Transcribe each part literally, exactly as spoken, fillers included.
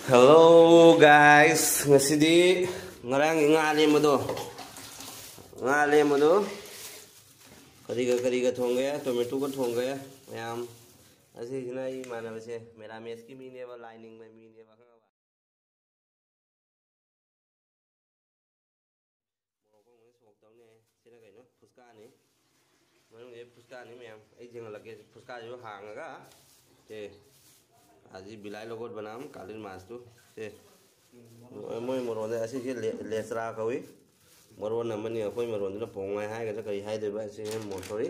Hello guys, ꯉꯁꯤꯗꯤ ꯉꯔꯥꯡꯒꯤ ꯉꯥ ꯂꯦꯝꯕꯗꯣ, ꯉꯥ ꯂꯦꯝꯕꯗꯣ ꯀꯔꯤꯒ ꯀꯔꯤꯒ ꯊꯣꯡꯒꯦ? ꯇꯣꯃꯦꯇꯣꯒ ꯊꯣꯡꯒꯦ ꯃꯌꯥꯝ꯫ ꯑꯁꯤꯁꯤꯅ ꯑꯩ ꯏꯃꯥꯟꯅꯕꯁꯦ, ꯃꯦꯔꯥꯃꯦꯁꯀꯤ ꯃꯤꯅꯦꯕ, ꯂꯥꯏ ꯅꯤꯡꯕ ꯃꯤꯅꯦꯕ, ꯈꯪꯉꯕ? ꯃꯣꯔꯣꯛ ꯑꯃꯨꯛ ꯁꯣꯛ ꯇꯧꯅꯦ꯫ ꯁꯤꯅ ꯀꯩꯅꯣ? ꯐꯨꯁꯀꯥꯅꯤ꯫ ꯃꯅꯨꯡꯁꯦ ꯐꯨꯁꯀꯥꯅꯤ ꯃꯌꯥꯝ꯫ ꯑꯩ ꯌꯦꯡꯍꯜꯂꯛꯀꯦ꯫ ꯐꯨꯁꯀꯥꯁꯤꯁꯨ ꯍꯥꯡꯉꯒ, ꯁꯦ, ꯑꯁꯤ ꯕꯤꯂꯥꯏ ꯂꯣꯒꯣꯠ ꯕꯅꯥꯝ ꯀꯥꯂꯤꯟ ꯃꯥꯁꯇꯨ꯫ ꯁꯦ, ꯃꯣꯏ ꯃꯔꯣꯟꯗ ꯑꯁꯤꯁꯦ ꯂꯦ-, ꯂꯦꯆ꯭ꯔꯥ ꯀꯧꯏ꯫ ꯃꯔꯣꯟ ꯑꯃꯅꯤ, ꯑꯩꯈꯣꯏ ꯃꯔꯣꯟꯗꯨꯅ ꯄꯣꯡꯉꯥꯏ ꯍꯥꯏꯒꯗ꯭ꯔꯥ ꯀꯔꯤ ꯍꯥꯏꯗꯣꯏꯕ? ꯑꯁꯤ ꯃꯣꯟꯊꯣꯔꯤ꯫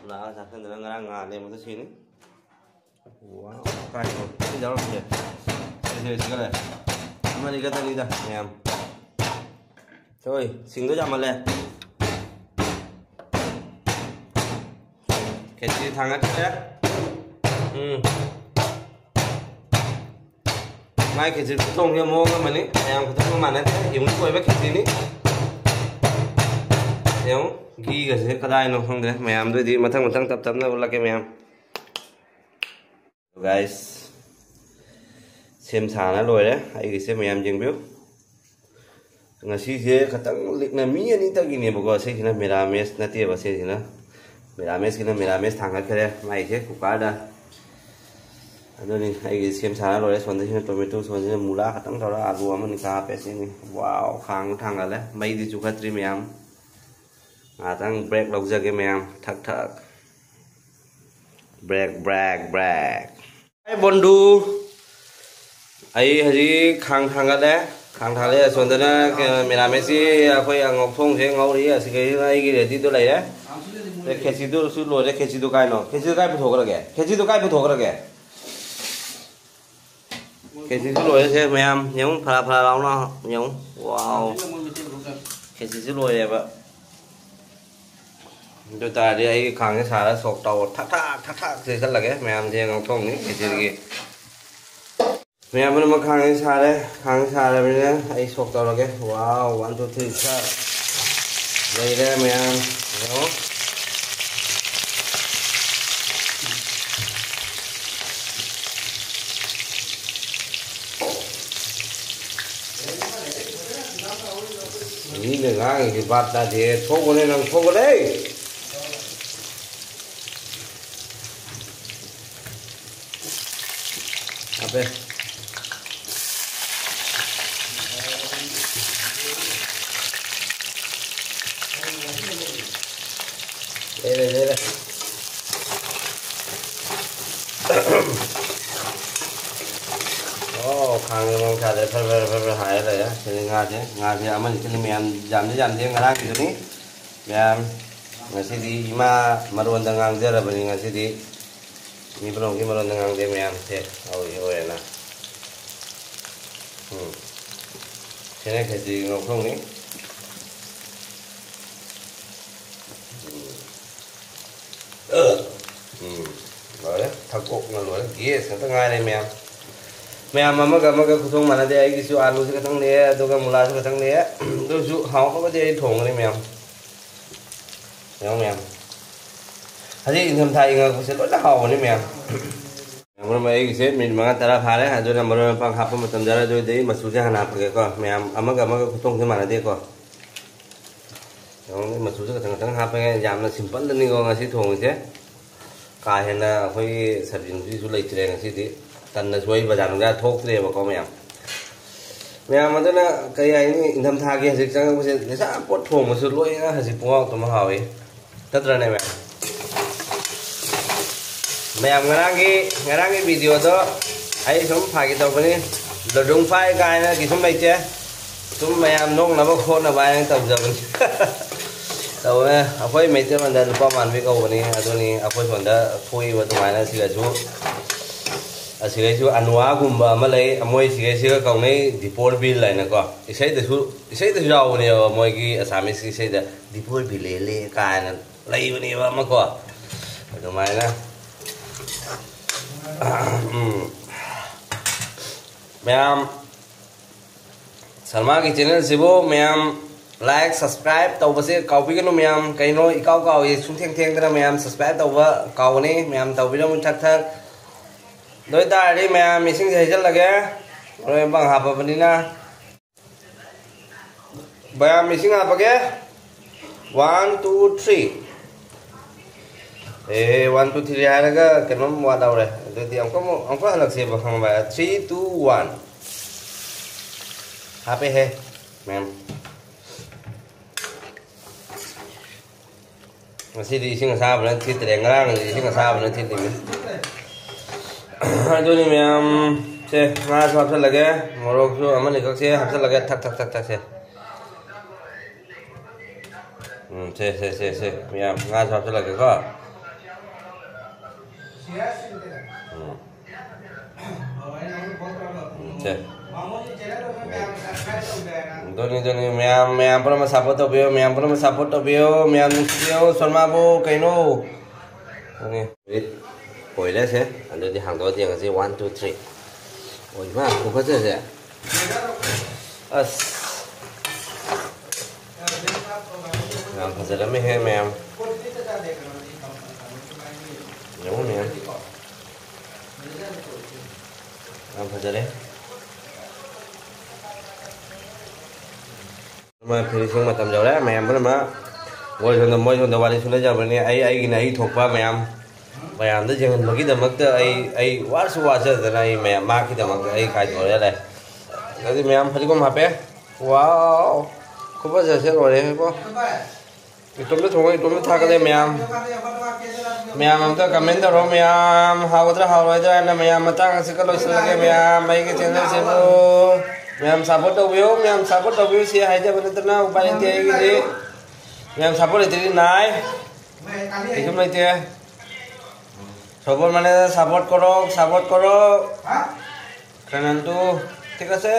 ꯂꯥꯛꯑꯒ ꯆꯥꯁꯟꯗꯅ ꯉꯔꯥꯡ ꯉꯥ ꯂꯦꯝꯕꯗꯣ ꯁꯤꯅꯤ꯫ ꯋꯥ, ꯀꯥꯏꯗꯅꯣ? ꯁꯤ ꯌꯥꯎꯔꯝꯁꯦ꯫ ꯁꯤ, ꯁꯤ, ꯁꯤꯒ ꯂꯩ꯫ ꯑꯃꯅꯤ ꯈꯛꯇꯅꯤꯗ, ꯃꯌꯥꯝ꯫ ꯍꯣꯏ, ꯁꯤꯡꯗꯣ ꯌꯥꯝꯃꯜꯂꯦ꯫ ꯈꯦꯆꯤ ꯊꯥꯡꯒꯠꯈ꯭ꯔꯦ꯫ ꯎꯝ꯫ ꯃꯥꯏ ꯈꯦꯆꯤ ꯈꯨꯊꯣꯡꯁꯦ ꯃꯑꯣꯡ ꯑꯃꯅꯤ꯫ ꯃꯌꯥꯝ ꯈꯨꯊꯣꯡꯒ ꯃꯥꯟꯅꯗꯦ꯫ Unique ꯑꯣꯏꯕ ꯈꯦꯆꯤꯅꯤ꯫ ꯌꯦꯡꯉꯨ, ꯘꯤꯒꯁꯦ ꯀꯗꯥꯏꯅꯣ ꯈꯪꯗ꯭ꯔꯦ꯫ ꯃꯌꯥꯝꯗꯨꯗꯤ ꯃꯊꯪ ꯃꯊꯪ ꯇꯞ ꯇꯞꯅ ꯎꯠꯂꯛꯀꯦ ꯃꯌꯥꯝ꯫ Guys, ꯁꯦꯝ ꯁꯥꯅ ꯂꯣꯏꯔꯦ ꯑꯩꯒꯤꯁꯦ, ꯃꯌꯥꯝ ꯌꯦꯡꯕꯤꯌꯨ꯫ ꯉꯁꯤꯁꯦ ꯈꯇꯪ ꯂꯤꯛꯅ ꯃꯤ ꯑꯅꯤꯇꯒꯤꯅꯦꯕꯀꯣ꯫ ꯁꯤꯁꯤꯅ ꯃꯦꯔꯥꯃꯦꯁ ꯅꯠꯇꯦꯕ, ꯁꯤꯁꯤꯅ ꯃꯦꯔꯥꯃꯦꯁꯀꯤꯅ ꯃꯦꯔꯥꯃꯦꯁ ꯊꯥꯡꯒꯠꯈ꯭ꯔꯦ ꯃꯥꯏꯁꯦ ꯀꯨꯀꯔꯗ꯫ ꯑꯗꯨꯅꯤ ꯑꯩꯒꯤ ꯁꯦꯝ ꯁꯥꯅ ꯂꯣꯏꯔꯦ꯫ ꯁꯣꯝꯗꯁꯤꯅ ꯇꯣꯃꯦꯇꯣ, ꯁꯣꯝꯗꯁꯤꯅ ꯃꯨꯂꯥ ꯈꯛꯇꯪ ꯇꯧꯔꯒ ꯑꯥꯂꯨ ꯑꯃꯅꯤ ꯈꯛ ꯍꯥꯞꯄꯦ꯫ ꯁꯤꯅꯤ꯫ ꯋꯥꯎ! ꯈꯥꯡ ꯊꯥꯡꯒꯠꯂꯦ꯫ ꯃꯩꯗꯤ ꯆꯨꯈꯠꯇ꯭ꯔꯤ ꯃꯌꯥꯝ꯫ ꯉꯥꯏꯍꯥꯛꯇꯪ break ꯂꯧꯖꯒꯦ ꯃꯌꯥꯝ꯫ ꯊꯛ ꯊꯛ꯫ Break, break, break꯫ Hi ꯕꯣꯟꯗꯨ꯫ ꯑꯩ ꯍꯧꯖꯤꯛ ꯈꯥꯡ ꯊꯥꯡꯒꯠꯂꯦ꯫ ꯈꯥꯡ ꯊꯥꯡꯒꯠꯂꯦ꯫ ꯑꯁꯣꯝꯗꯅ ꯀꯩꯅꯣ, ꯃꯦꯔꯥꯃꯦꯁꯀꯤ ꯑꯩꯈꯣꯏ ꯑꯉꯧ ꯊꯣꯡꯁꯦ ꯉꯧꯔꯤ꯫ ꯑꯁꯤꯒꯩꯁꯤꯅ ꯑꯩꯒꯤ ready ꯗꯣ ꯂꯩꯔꯦ꯫ ꯑꯗꯩ ꯈꯦꯆꯤꯗꯨꯁꯨ ꯂꯣꯏꯔꯦ꯫ ꯈꯦꯆꯤꯗꯨ ꯀꯥꯏꯅꯣ? ꯈꯦꯆꯤꯗꯨ ꯀꯥꯏ ꯄꯨꯊꯣꯛꯈ꯭ꯔꯒꯦ? ꯈꯦꯆꯤꯗꯨ ꯀꯥꯏ ꯄꯨꯊꯣꯛꯈ꯭ꯔꯒꯦ? ꯈꯦꯆꯤꯁꯨ ꯂꯣꯏꯔꯦꯁꯦ ꯃꯌꯥꯝ꯫ ꯌꯦꯡꯉꯨ, ꯐꯔꯥ ꯐꯔꯥ ꯂꯥꯎꯅ ꯌꯦꯡꯉꯨ꯫ ꯋꯥꯎ! ꯈꯦꯆꯤꯁꯨ ꯂꯣꯏꯔꯦꯕ꯫ ꯑꯗꯨ ꯇꯥꯔꯗꯤ ꯑꯩꯒꯤ ꯈꯥꯡꯁꯦ ꯁꯥꯔ ꯁꯣꯛ ꯇꯧ꯫ ꯊꯛ ꯊꯛ ꯊꯛ ꯊꯛ ꯆꯦꯁꯜꯂꯒꯦ꯫ ꯃꯌꯥꯝꯁꯦ ꯉꯧꯊꯣꯛꯅꯤ ꯈꯦꯆꯤꯒꯤ꯫ ꯃꯌꯥꯝ ꯄꯨꯝꯅꯃꯛ ꯈꯥꯡꯁꯦ ꯁꯥꯔꯦ꯫ ꯈꯥꯡꯁꯦ ꯁꯥꯔꯕꯅꯤꯅ ꯑꯩ ꯁꯣꯛ ꯇꯧꯔꯒꯦ꯫ ꯋꯥꯎ! One, two, three, ꯁꯠ꯫ ꯂꯩꯔꯦ ꯃꯌꯥꯝ꯫ ꯌꯦꯡꯉꯣ꯫ ꯃꯤꯅ ꯉꯥꯡꯉꯤꯁꯦ ꯚꯥꯞ ꯇꯥꯗꯦ꯫ ꯊꯣꯛꯎꯅꯦ ꯅꯪ, ꯊꯣꯛꯎꯅꯦ꯫ ꯍꯥꯞꯄꯦ꯫ ꯂꯩꯔꯦ, ꯂꯩꯔꯦ꯫ ꯑꯣ, ꯈꯥꯡꯗ ꯃꯑꯣꯡ ꯇꯥꯗ꯭ꯔꯦ꯫ ꯐꯔ ꯐꯔ ꯐꯔ ꯐꯔ ꯍꯥꯏꯔ ꯂꯩꯔꯦ꯫ ꯁꯤꯗꯤ ꯉꯥꯁꯦ, ꯉꯥꯁꯦ ꯑꯃꯅꯤ ꯈꯤꯇꯪ ꯃꯌꯥꯝ ꯌꯥꯝꯗꯤ ꯌꯥꯝꯗꯦ ꯉꯔꯥꯡꯒꯤꯗꯨꯅꯤ꯫ ꯃꯌꯥꯝ ꯉꯁꯤꯗꯤ ꯏꯃꯥ ꯃꯔꯣꯟꯗ ꯉꯥꯡꯖꯔꯕꯅꯤ ꯉꯁꯤꯗꯤ꯫ ꯃꯤ ꯄꯨꯝꯅꯃꯛꯀꯤ ꯃꯔꯣꯟꯗ ꯉꯥꯡꯖꯩ ꯃꯌꯥꯝꯁꯦ ꯍꯧꯖꯤꯛ ꯑꯣꯏꯔꯦꯅ꯫ ꯎꯝ꯫ ꯁꯤꯅ ꯈꯦꯆꯤ ꯉꯧꯊꯣꯡꯅꯤ꯫ ꯎꯝ꯫ ꯎꯝ꯫ ꯂꯣꯏꯔꯦ꯫ ꯊꯛꯄꯣꯛꯅ ꯂꯣꯏꯔꯦ꯫ ꯒꯦꯁ ꯉꯥꯛꯇ ꯉꯥꯏꯔꯦ ꯃꯌꯥꯝ꯫ ꯃꯌꯥꯝ ꯑꯃꯒ ꯑꯃꯒ ꯈꯨꯊꯣꯡ ꯃꯥꯟꯅꯗꯦ꯫ ꯑꯩꯒꯤꯁꯨ ꯑꯥꯂꯨꯁꯨ ꯈꯤꯇꯪ ꯂꯩꯑꯦ, ꯑꯗꯨꯒ ꯃꯨꯂꯥꯁꯨ ꯈꯤꯇꯪ ꯂꯩꯑꯦ꯫ ꯑꯗꯨꯁꯨ ꯍꯥꯎꯅꯕꯗꯤ ꯑꯩ ꯊꯣꯡꯒꯅꯤ ꯃꯌꯥꯝ꯫ ꯌꯦꯡꯉꯣ ꯃꯌꯥꯝ꯫ ꯍꯧꯖꯤꯛ ꯏꯪꯊꯝꯊꯥ ꯏꯪꯉꯛꯄꯁꯦ ꯂꯣꯏꯅ ꯍꯥꯎꯕꯅꯤ ꯃꯌꯥꯝ꯫ ꯃꯔꯨꯞ ꯑꯩꯒꯤꯁꯦ ꯃꯤꯅꯤꯠ ꯃꯉꯥ ꯇꯔꯥ ꯐꯥꯔꯦ꯫ ꯑꯗꯨꯅ ꯃꯔꯣꯏ ꯃꯄꯥꯡ ꯍꯥꯞꯄ ꯃꯇꯝꯗ ꯑꯗꯨꯗꯩ ꯃꯆꯨꯁꯦ ꯍꯥꯟꯅ ꯍꯥꯞꯄꯒꯦꯀꯣ꯫ ꯃꯌꯥꯝ ꯑꯃꯒ ꯑꯃꯒ ꯈꯨꯊꯣꯡꯁꯦ ꯃꯥꯟꯅꯗꯦꯀꯣ꯫ ꯌꯦꯡꯉꯣ ꯃꯆꯨꯁꯦ ꯈꯇꯪ ꯈꯇꯪ ꯍꯥꯞꯄꯒꯦ꯫ ꯌꯥꯝꯅ ꯁꯤꯝꯄꯜꯗꯅꯤꯀꯣ ꯉꯁꯤ ꯊꯣꯡꯉꯤꯁꯦ꯫ ꯀꯥ ꯍꯦꯟꯅ ꯑꯩꯈꯣꯏꯒꯤ ꯁꯕꯖꯤ ꯅꯨꯡꯖꯤꯁꯨ ꯂꯩꯇ꯭ꯔꯦ ꯉꯁꯤꯗꯤ꯫ ꯇꯟꯅꯁꯨ ꯑꯩ ꯕꯖꯥꯔ ꯅꯨꯡꯖꯥꯔ ꯊꯣꯛꯇ꯭ꯔꯦꯕꯀꯣ ꯃꯌꯥꯝ꯫ ꯃꯌꯥꯝ ꯑꯗꯨꯅ ꯀꯩ ꯍꯥꯏꯅꯤ, ꯏꯪꯊꯝꯊꯥꯒꯤ ꯍꯧꯖꯤꯛ ꯆꯪꯉꯛꯄꯁꯦ ꯂꯩꯁꯥ ꯄꯣꯠ ꯊꯣꯡꯕꯁꯨ ꯂꯣꯏꯅ ꯍꯧꯖꯤꯛ ꯄꯨꯡꯍꯥꯎ ꯑꯗꯨꯝ ꯍꯥꯎꯏ꯫ ꯅꯠꯇ꯭ꯔꯅꯦ ꯃꯌꯥꯝ? ꯃꯌꯥꯝ ꯉꯔꯥꯡꯒꯤ, ꯉꯔꯥꯡꯒꯤ ꯚꯤꯗꯤꯑꯣꯗꯣ ꯑꯩ ꯁꯨꯝ ꯐꯥꯒꯤ ꯇꯧꯕꯅꯤ, ꯂꯨꯗꯨꯡ ꯐꯥꯏ ꯀꯥꯏꯅ ꯀꯩꯁꯨꯝ ꯂꯩꯇꯦ꯫ ꯁꯨꯝ ꯃꯌꯥꯝ ꯅꯣꯛꯅꯕ ꯈꯣꯠꯅꯕ ꯍꯥꯏꯅ ꯇꯧꯖꯕꯅꯤ꯫ ꯇꯧꯋꯦ꯫ ꯑꯩꯈꯣꯏ ꯃꯩꯇꯩꯂꯣꯟꯗ ꯂꯨꯄꯥ ꯃꯥꯟꯕꯤ ꯀꯧꯕꯅꯤ꯫ ꯑꯗꯨꯅꯤ ꯑꯩꯈꯣꯏ ꯁꯣꯝꯗ ꯊꯣꯛꯏꯕ ꯑꯗꯨꯃꯥꯏꯅ ꯁꯤꯗꯁꯨ, ꯑꯁꯤꯗꯩꯁꯨ ꯑꯅꯨꯋꯥꯒꯨꯝꯕ ꯑꯃ ꯂꯩ꯫ ꯃꯣꯏ ꯁꯤꯒꯩꯁꯤꯒ ꯀꯧꯅꯩ ꯗꯤꯄꯣꯔ ꯕꯤꯜ ꯍꯥꯏꯅꯀꯣ꯫ ꯏꯁꯩꯗꯁꯨ, ꯏꯁꯩꯗꯁꯨ ꯌꯥꯎꯕꯅꯦꯕ ꯃꯣꯏꯒꯤ ꯑꯁꯥꯃꯤꯁꯀꯤ ꯏꯁꯩꯗ "ꯗꯤꯄꯣꯔ ꯕꯤꯂꯦꯂꯦ" ꯀꯥꯏꯅ ꯂꯩꯕꯅꯦꯕ ꯑꯃꯀꯣ꯫ ꯑꯗꯨꯃꯥꯏꯅ꯫ ꯎꯝ꯫ ꯃꯌꯥꯝ ꯁꯜꯃꯥꯒꯤ ꯆꯦꯅꯦꯜꯁꯤꯕꯨ ꯃꯌꯥꯝ ꯂꯥꯏꯛ, ꯁꯕꯁꯀ꯭ꯔꯥꯏꯕ ꯇꯧꯕꯁꯦ ꯀꯥꯎꯕꯤꯒꯅꯨ ꯃꯌꯥꯝ꯫ ꯀꯩꯅꯣ ꯏꯀꯥꯎ ꯀꯥꯎꯏ, ꯁꯨꯡꯊꯦꯡ ꯊꯦꯡꯗꯅ ꯃꯌꯥꯝ ꯁꯕꯁꯀ꯭ꯔꯥꯏꯕ ꯇꯧꯕ ꯀꯥꯎꯒꯅꯤ꯫ ꯃꯌꯥꯝ ꯇꯧꯕꯤꯔꯝꯃꯨ ꯊꯛ ꯊꯛ꯫ ꯑꯗꯨ ꯑꯣꯏꯇꯥꯔꯗꯤ ꯃꯌꯥꯝ ꯏꯁꯤꯡꯁꯦ ꯍꯩꯖꯤꯜꯂꯒꯦ, ꯃꯔꯣꯏ ꯃꯄꯥꯡ ꯍꯥꯞꯄꯕꯅꯤꯅ꯫ ꯃꯌꯥꯝ ꯏꯁꯤꯡ ꯍꯥꯞꯄꯒꯦ꯫ One, two, three꯫ ꯑꯦ, one, two, three ꯍꯥꯏꯔꯒ ꯀꯩꯅꯣꯝ ꯋꯥꯠꯍꯧꯔꯦ꯫ ꯑꯗꯨꯗꯤ ꯑꯃꯨꯛꯀ ꯑꯃꯨꯛ, ꯑꯃꯨꯛꯀ ꯍꯜꯂꯛꯁꯦꯕ, ꯈꯪꯉꯕ? Three, two, one꯫ ꯍꯥꯞꯄꯦꯍꯦ, ꯃꯌꯥꯝ꯫ ꯉꯁꯤꯗꯤ ꯏꯁꯤꯡ ꯑꯁꯥꯕꯅ ꯊꯤꯠꯇ꯭ꯔꯦ, ꯉꯔꯥꯡꯗꯤ ꯏꯁꯤꯡ ꯑꯁꯥꯕꯅ ꯊꯤꯠꯂꯤꯃꯤ꯫ ꯑꯗꯨꯅꯤ ꯃꯌꯥꯝ, ꯁꯦ ꯉꯥꯁꯨ ꯍꯥꯞꯆꯜꯂꯒꯦ, ꯃꯣꯔꯣꯛꯁꯨ ꯑꯃꯅꯤ ꯈꯛꯁꯦ ꯍꯥꯞꯆꯜꯂꯒꯦ, ꯊꯛ ꯊꯛ ꯊꯛ ꯊꯛꯁꯦ꯫ ꯎꯝ, ꯁꯦ, ꯁꯦ, ꯁꯦ, ꯁꯦ, ꯃꯌꯥꯝ ꯉꯥꯁꯨ ꯍꯥꯞꯆꯜꯂꯒꯦꯀꯣ꯫ ꯎꯝ꯫ ꯎꯝ, ꯁꯦ꯫ ꯑꯗꯨꯅꯤ, ꯑꯗꯨꯅꯤ, ꯃꯌꯥꯝ, ꯃꯌꯥꯝ ꯄꯨꯝꯅꯃꯛ support ꯇꯧꯕꯤꯌꯨ, ꯃꯌꯥꯝ ꯄꯨꯝꯅꯃꯛ support ꯇꯧꯕꯤꯌꯨ, ꯃꯌꯥꯝ ꯅꯨꯡꯁꯤꯕꯤꯌꯨ, ꯁꯣꯔꯃꯥꯕꯨ ꯀꯩꯅꯣ? ꯑꯗꯨꯅꯤ꯫ ꯑꯣꯏꯔꯦꯁꯦ, ꯑꯗꯨꯗꯤ ꯍꯥꯡꯗꯣꯛꯑ ꯌꯦꯡꯉꯁꯤ, one, two, three꯫ ꯑꯣꯏ ꯃꯥ, ꯈꯨꯐꯖꯁꯦ꯫ ꯑꯁ꯫ ꯌꯥꯝ ꯐꯖꯔꯝꯃꯦꯍꯦ, ꯃꯌꯥꯝ꯫ ꯌꯦꯡꯉꯨ, ꯃꯌꯥꯝ꯫ ꯌꯥꯝ ꯐꯖꯔꯦ꯫ ꯃꯣꯏ finishing ꯃꯇꯝ ꯌꯧꯔꯦ, ꯃꯌꯥꯝ ꯄꯨꯝꯅꯃꯛ꯫ ꯃꯣꯏ ꯁꯣꯝꯗ, ꯃꯣꯏ ꯁꯣꯝꯗ ꯋꯥꯔꯤ ꯁꯨꯅꯖꯕꯅꯤ, ꯑꯩ ꯑꯩꯒꯤꯅ ꯑꯩ ꯊꯣꯛꯄ ꯃꯌꯥꯝ꯫ ꯃꯌꯥꯝꯗ ꯌꯦꯡꯍꯟꯕꯒꯤꯗꯃꯛꯇ ꯑꯩ, ꯑꯩ ꯋꯥꯁꯨ ꯋꯥꯖꯗꯅ ꯑꯩ ꯃꯌꯥꯝ ꯃꯥꯒꯤꯗꯃꯛꯇ ꯑꯩ ꯀꯥꯏꯊꯣꯛꯑ ꯂꯩ꯫ ꯑꯗꯨꯗꯤ ꯃꯌꯥꯝ ꯐꯗꯤꯒꯣꯝ ꯍꯥꯞꯄꯦ꯫ Wow! ꯈꯨꯐꯖꯁꯦ ꯂꯣꯏꯔꯦꯀꯣ꯫ ꯏꯇꯣꯝꯇ ꯊꯣꯡꯉ ꯏꯇꯣꯝꯇ ꯊꯥꯒꯠꯂꯦ ꯃꯌꯥꯝ꯫ ꯃꯌꯥꯝ ꯑꯝꯇ comment ꯇꯧꯔꯣ ꯃꯌꯥꯝ꯫ ꯍꯥꯎꯒꯗ꯭ꯔꯥ ꯍꯥꯎꯔꯣꯏꯗ꯭ꯔꯥ ꯍꯥꯏꯅ ꯃꯌꯥꯝ ꯃꯇꯥꯡ ꯑꯁꯤꯒ ꯂꯣꯏꯁꯤꯜꯂꯒꯦ ꯃꯌꯥꯝ꯫ ꯑꯩꯒꯤ channel ꯁꯤꯕꯨ ꯃꯌꯥꯝ support ꯇꯧꯕꯤꯌꯨ, ꯃꯌꯥꯝ support ꯇꯧꯕꯤꯌꯨ꯫ ꯁꯤ ꯍꯥꯏꯖꯕ ꯅꯠꯇꯅ ꯎꯄꯥꯏ ꯂꯩꯇꯦ ꯑꯩꯒꯤꯗꯤ꯫ ꯃꯌꯥꯝ support ꯂꯩꯇ꯭ꯔꯗꯤ ꯅꯥꯏ꯫ ꯀꯩꯁꯨꯝ ꯂꯩꯇꯦ꯫ Support ꯃꯥꯅꯦ, support ꯀꯔꯣ, support ꯀꯔꯣ꯫ Channel টো, ঠিক আছে?